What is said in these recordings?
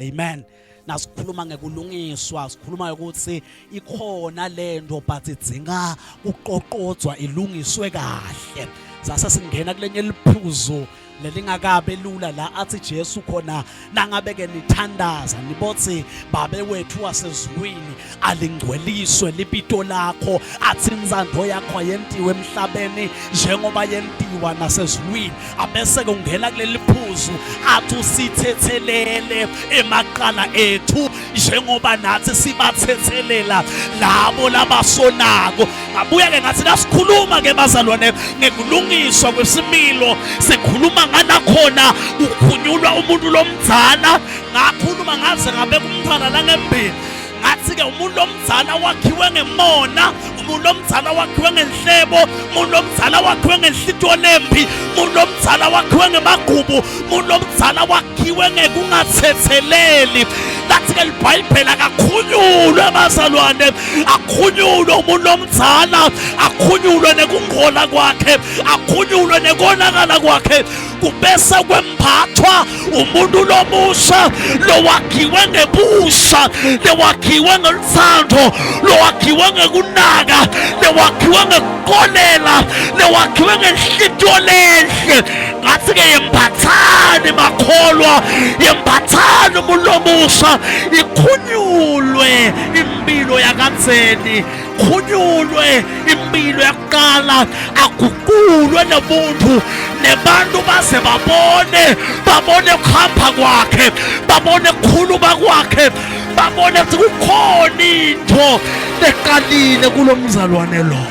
Amen. Nasikhuluma ngekulungiswa, sikhuluma ukuthi ikhona lento but idzinga kuqoqodzwa ilungiswe kahle. Sase singena kulenye liphuzu lelingakabe lula la athi Jesu khona nangabe ke nithandaza nibothi babe wethu wasezulwini alingcweliswe libito lakho athi inzando yakho yentiwe emhlabeni njengoba yentiwa nasezulwini abese ke ungena kuleli phuzu athi usithethelele emaqala ethu njengoba nathi sibathethelela labo labasonako. Ngabuya ke ngathi nasikhuluma ke bazalwane ngekulungiswa kwesimilo, sikhuluma ngalakhona kukhunyulwa umuntu lomdzala. Ngakhuluma ngaze ngabeka umntwana langembili, ngathi-ke umuntu omdzala wakhiwe ngemona, umuntu omdzala wakhiwe ngenhlebo, umuntu omdzala wakhiwe ngenhlitiyo lembi, umuntu omdzala wakhiwe ngemagubu, umuntu omdzala wakhiwe ngekungathetheleli. Lathi-ke libhayibheli akakhunyulwe bazalwane, akhunyulwe umuntu omdzala, akhunyulwe nekungcola kwakhe, akhunyulwe nekonakala kwakhe, kubese kwemphathwa umuntu lomusha lowakhiwe ngebusha, lowakhiwe ngeluthando, lowakhiwe ngekunaka, lowakhiwe ngekuqolela, lowakhiwe ngenhlitiyo lenhle. Ngathi-ke yembathani makholwa, yembathani umuntu lomusha, ikhunyulwe impilo yakadzeni, khunyulwe impilo yakuqala, aguqulwe nomuntu nebantu baze babone, babone ukuhamba kwakhe, babone ukukhuluma kwakhe, babone ukuthi kukhona into eqalile kulo mzalwane lo.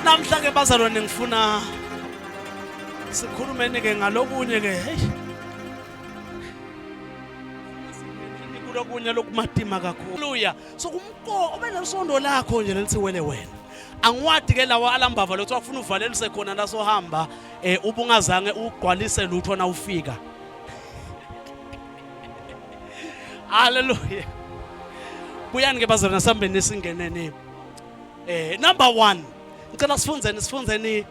Namhla ke bazalwane ngifuna sikhulumeni ke ngalokunye ke, hey, kulokunye lokumatima kakhulu. Haleluya. So kumqo ube nesondo lakho nje lelithi wele wena. Angiwadi ke lawa alambava lothiwa ufuna uvalelise khona la sohamba ubungazange ugqwalise lutho na ufika. Haleluya. Buyani ke bazalwane, sambeni singeneni. Number 1 ngicela sifundzeni.